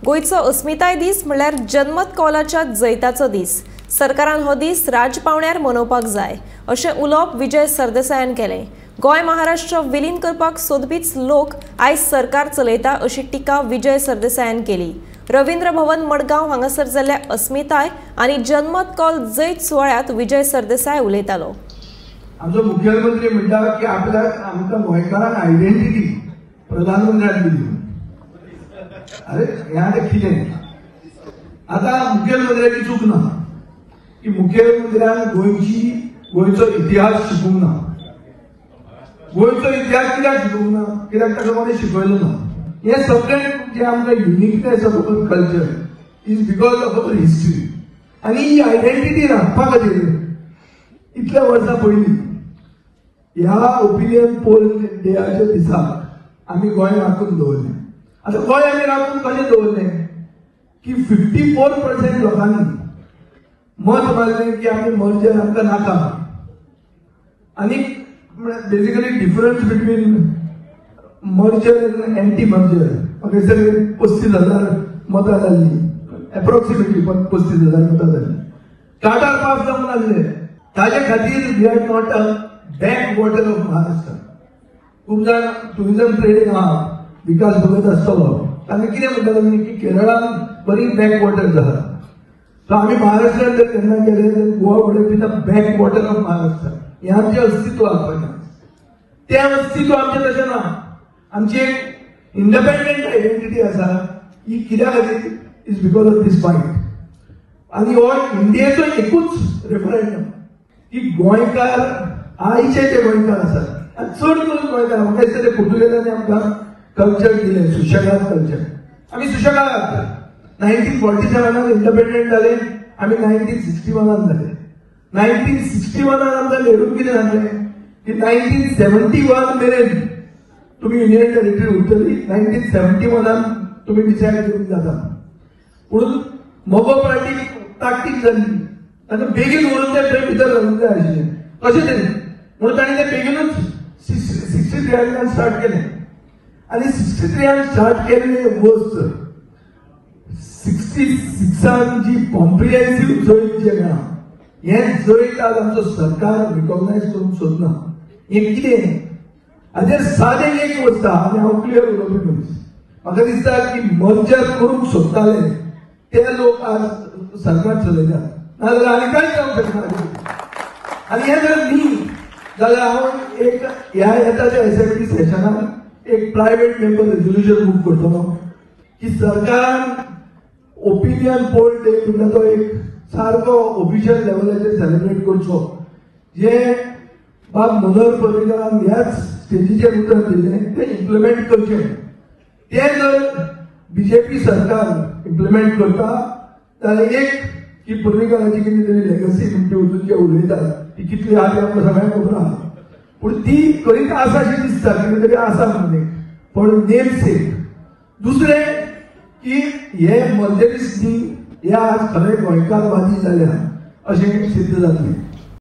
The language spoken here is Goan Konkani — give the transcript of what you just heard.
गोंयचो अस्मिताय दीस म्हणल्यार जनमत कौलाच्या जैताचो दीस। सरकारान हो दीस राज पावण्यार मनोवपाक जाय अशें उलोवप विजय सरदेसायान केलें। गोंय महाराष्ट्र विलीन करपाक सोदपीच लोक आयज सरकार चलयता अशी टिका विजय सरदेसायान केली। रवींद्र भवन मडगांव हांगासर जाल्ल्या अस्मिताय आनी जनमत कौल जैत सुवाळ्यांत विजय सरदेसाय उलयतालो। आमचो मुख्यमंत्री म्हणटा की आपल्याक आमकां गोंयकारांक आयडेंटिटी प्रधानमंत्र्यान दिली। अरे हें आतां कितें, आतां मुख्यमंत्र्याची चूक ना की मुख्यमंत्र्यान गोंयचो इतिहास शिकूंक ना। गोंयचो इतिहास कित्याक शिकूंक ना? कित्याक ताका कोणें शिकयलो ना। हें सगळें जें आमकां uniqueness of our culture is because of our history. आनी ही आयडेंटिटी राखपा खातीर इतल्या वर्सां पयलीं ह्या ओपिनियन पोल डेयाच्या दिसा आमी गोंय राखून दवरलें। आतां गोंय आमी राखून कशें दवरलें की 54% लोकांनी मत मारलें की आमी मर्जर आमकां नाका। आनी basically difference between merger and anti merger म्हाका दिसता 35,000 मतां जाल्लीं, एप्रोक्सिमेटली 35,000 मतां जाल्लीं। काटार पास जावंक नासले। ताजे खातीर we are not a backwater of Maharashtra. खूब जाण टुरिजम ट्रेडींग आहा, विकास बघत आसतलो, तांकां कितें म्हणटा तुमी की केरळान बरी बॅकवॉटर आसा। सो आमी महाराष्ट्रान जर केन्ना गेले तर Goa would be the backwater of Maharashtra. हें आमचें अस्तित्व आसपाचें, तें अस्तित्व आमचें तशें ना। आमची एक इंडिपेंडंट आयडेंटिटी आसा, ही कित्या खातीर is because of this fight. आनी हो इंडियेचो एकूच रेफरंडम की गोंयकार आयचे जे गोंयकार आसात आनी चड करून गोंयकार, म्हाका दिसता ते पुर्तुगेजांनी आमकां कल्चर दिलें, सुशेगाद कल्चर। आमी सुशेगाद आसता। 1947 इंडिपेंडंट जाले आमी, 1961 जाले। 1961 आमकां नेरून कितें सांगलें की 1971 मेरेन तुमी युनियन टेरिटरी उरतली, 1971 तुमी डिसायड करूंक जाता। पूण मगो पार्टी ताकतीक जाल्ली, तांकां बेगीन व्हरून ते थंय भितर घालूंक जाय आशिल्लें कशें तरी, म्हणून तांणी तें बेगीनूच 63 स्टार्ट केलें। आनी 63 स्टार्ट केल्ले वस्त 66 जी कॉम्प्रिहेन्सीव जैत जें मेळ्ळां, हें जैत आज आमचो सरकार रिकॉग्नायज करूंक सोदना। हें कितें हाजेर सादें एक वस्त आहा आनी हांव क्लियर उलोवपी मनीस, म्हाका दिसता की मर्जर करूंक सोदताले ते लोक आज सरकार चलयतात, नाजाल्यार आनी कांयच जावंक शकना। आनी हें जर न्ही जाल्यार हांव एक ह्या येता त्या एसेंब्ली सेशनाक एक प्रायवेट मेंबर रेजोल्युशन मूव करतलो की सरकारान ओपिनियन पोल डे म्हणटा तो एक सारको ऑफिशियल लेवलाचेर सेलिब्रेट करचो, जे बाब मनोहर पर्रीकरान ह्याच स्टेजीचेर उतर दिल्लें तें इम्प्लिमेंट करचें। तें जर बीजेपी सरकार इम्प्लिमेंट करता जाल्यार एक की पर्रीकराची कितें तरी लेगसी म्हणटी वचून जे उलयतात ती कितली आहा ती आमकां सगळ्यांक खबर आहा, पूण ती करीत आसा अशी दिसता, कितें तरी आसा म्हणून पण नेम सेक। दुसरें की हे मर्जरीस न्ही, हे आज खरे गोंयकारवादी जाल्या अशें सिद्ध जातलें।